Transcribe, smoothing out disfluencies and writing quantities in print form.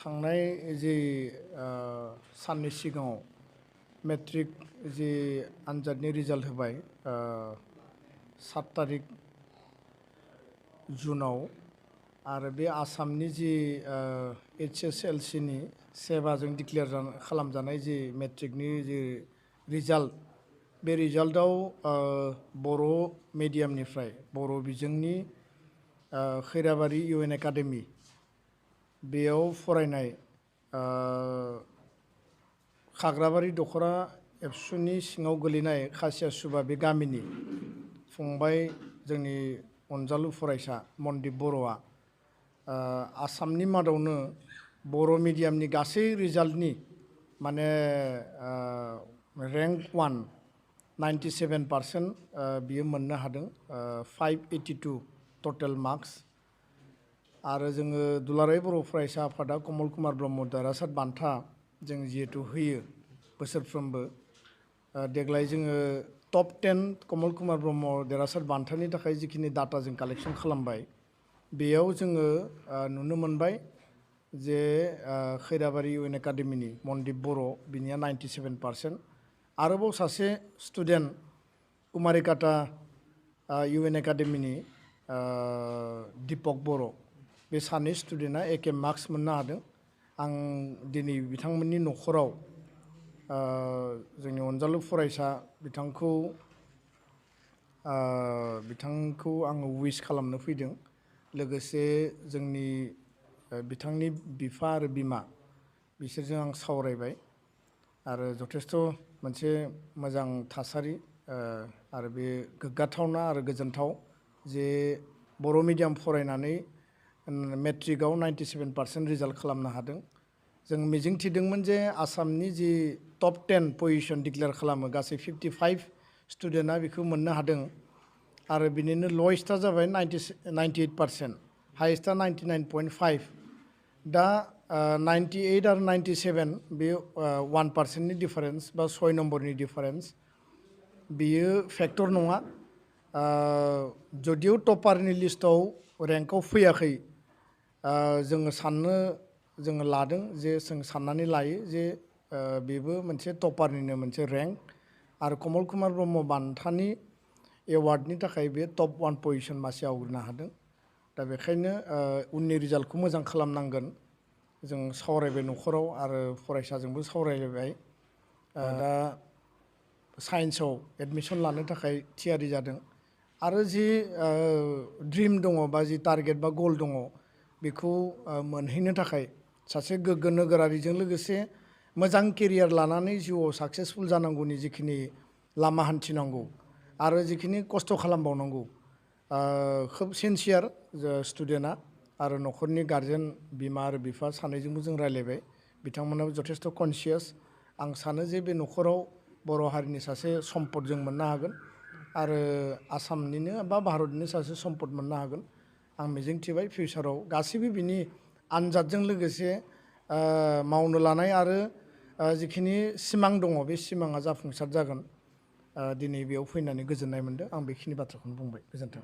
थांनाय जे साननि सिगाङाव मेट्रिक जे आनजादनि रिजाल्ट होबाय 7 तारिख जुनाव आरो बे आसामनि जि HSLC नि सेबाजों डिक्लेयार खालामजानाय जि मेट्रिकनि जि रिजाल्ट बे रिजाल्टआव बर' मिडियामनिफ्राय बर' बिजोंनि खैराबारि UN एकाडेमि बेयाव फरायनाय खाग्राबारि दखरा एबसुनि सिङाव गोलैनाय खासिया सुबा बे गामिनि फंबाय जोंनि अनजालु फरायसा मनदिप बर'आ आसामनि मादावनो बर' मिडियामनि गासै रिजाल्टनि माने रेंक 1 97% बियो मोननो हादों 582 टटेल मार्क्स आरो जोङो दुलाराय बर' फरायसा आफादा कमल कुमार ब्रह्म देरहासार बान्था जों जिहेतु होयो बोसोरफ्रोमबो देग्लाय जोङो टप 10 कमल कुमार ब्रह्म देरहासार बान्थानि थाखाय जिखिनि डाटा जों कालेक्शन खालामबाय बेयाव जोङो नुनो मोनबाय जे खैराबारि UN एकाडेमिनि मनदिप बर' बिनिया 97% आरोबाव सासे स्टुडेन्ट कुमारिकाटा UN एकाडेमिनि दीपक बर' बे सानै स्टुडेन्टआ एके मार्क्स मोननो हादों आं दिनै बिथांमोननि न'खराव जोंनि अनजालु फरायसा बिथांखौ आङो विश खालामनो फैदों लोगोसे जोंनि बिथांनि बिफा आरो बिमा बिसोरजों आं सावरायबाय आरो जथेस्थ मोनसे मोजां थासारि आरो बे गोग्गाथावना आरो गोजोनथाव जे बर' मिडियाम फरायनानै मेट्रिकआव 97% रिजाल्ट खालामनो हादों जों मिजिंथिदोंमोन जे आसामनि जि टप 10 पजिशन डिक्लेयार खालामो गासै 55 स्टुडेन्टआ बेखौ मोननो हादों आरो बिनिनो लवेस्टआ जाबाय 98% हाइएस्टआ 99.5 दा 98 आरो 97 बे 1% नि डिफारेन्स बा 6 नम्बरनि डिफारेन्स बियो फेक्टर नङा जदिव टपारनि लिस्टआव रेंकआव फैयाखै जोङो लादों जे जों साननानै लायो जे बेबो मोनसे टपारनिनो मोनसे रेंक आरो कमल कुमार ब्रह्म बान्थानि एवार्डनि थाखाय बे टप 1 पजिशन मासि आवग्रिनो हादों दा बेखायनो उननि रिजाल्टखौ मोजां खालामनांगोन जों सावरायबाय न'खराव आरो फरायसाजोंबो सावरायलायबाय दा साइन्सआव एडमिशन लानो थाखाय थियारि जादों आरो जि ड्रिम दङ बा जि टारगेट बा गल दङ बेखौ मोनहैनो थाखाय सासे गोग्गो नोगोरारिजों लोगोसे मोजां केरियार लानानै जिउआव साक्सेसफुल जानांगौनि जिखिनि लामा हान्थिनांगौ आरो जिखिनि खस्थ' खालामबावनांगौ खोब सिनसियार स्टुडेन्टआ आरो न'खरनि गार्जेन बिमा आरो बिफा सानैजोंबो जों रायलायबाय बिथांमोनाबो जथेस्थ कनसियास आं सानो जे बे न'खराव बर' हारिनि सासे सम्पद जों मोननो हागोन आरो आसामनिनो बा भारतनिनो सासे सम्पद मोननो हागोन आं मिजिंथिबाय फिउचाराव गासैबो बिनि आनजादजों लोगोसे मावनो लानाय आरो जिखिनि सिमां दङ बे सिमाङा जाफुंसार जागोन दिनै बेयाव फैनानै गोजोननाय मोनदों आं बेखिनि बाथ्राखौनो बुंबाय गोजोन्थों